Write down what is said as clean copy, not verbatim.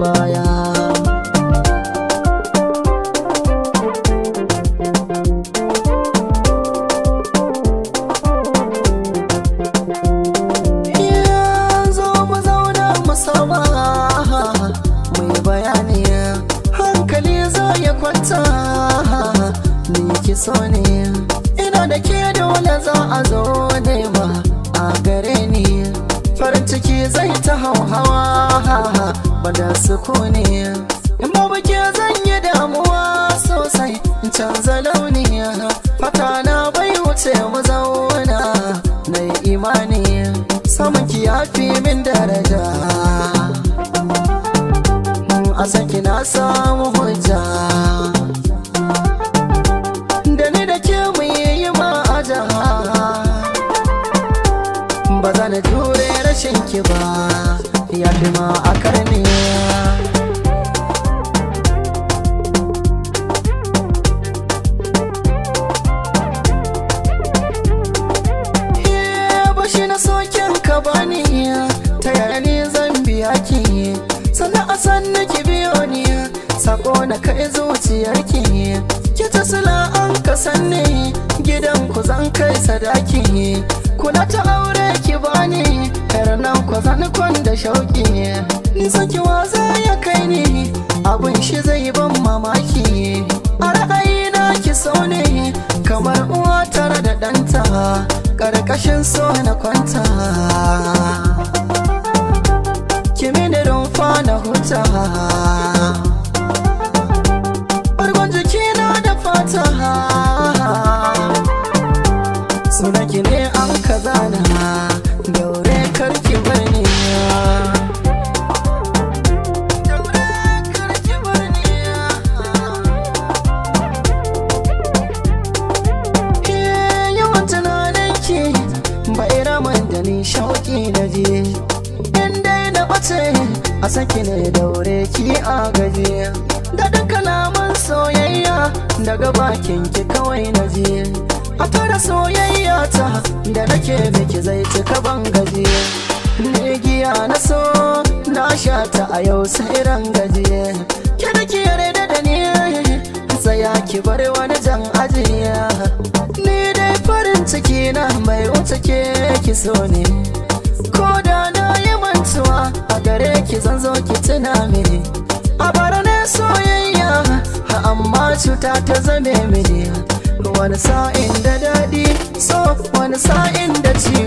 baya. Zo mu zauna mu saba mai bayani, hankali za ya kwanta. Ni ki so ne, ina da ke dole za a zo nema a gare ni. Farin ciki zai ta hauhawa bada sukuni. In babu ke zan yi damuwa sosai, in canza launi. Fata na bai wuce mu zauna na yi imani, samun ki ya fi min daraja. A saki na samu hujja, da ni da ke mu yi ma'aja. Ba za na jure rashin ki ba, ya fi ma a karni. Bashi na sokin ka bani, ta yaya ni zan biya ki? Sannan a sanna ki biyo ni, sako na kai zuciyarki. Ki ta sula an ka sanni, gidan ku zan kai sadaki. Kuna ta aure ki bani, yar nan ku zan kwan da shauki. Ni saki waza ya kai ni, abun shi zai ban mamaki. A ra'ayina ki so ne, kamar uwa tare da ɗanta, ƙarƙashin so na kwanta. Ki mini rumfa na huta, bargon jikina da fata. Sunanki ne an kazana, daure karki barni. Daure karki barni. Yawan tunaninki bai raman da ni shauki na ji. In dai na ɓace a saki ne daure ki a gaji. Daɗin kalaman soyayya daga bakin ki kawai na ji. A tara soyayya ta da nake miki zai cika ban gaji. Ni giya na so na sha ta a yau sai ran gaji. Ki da ki yarda da ni, tsaya ki bar wani jan ajiya. Ni dai farin ciki na mai wuce ke ki so ne. Ko da na yi mantuwa a gare ki zan zo ki tuna mini. A bara na soyayya amma cuta ta zame mini. Wani sa'in da daɗi so, wani sa'in da ciwo.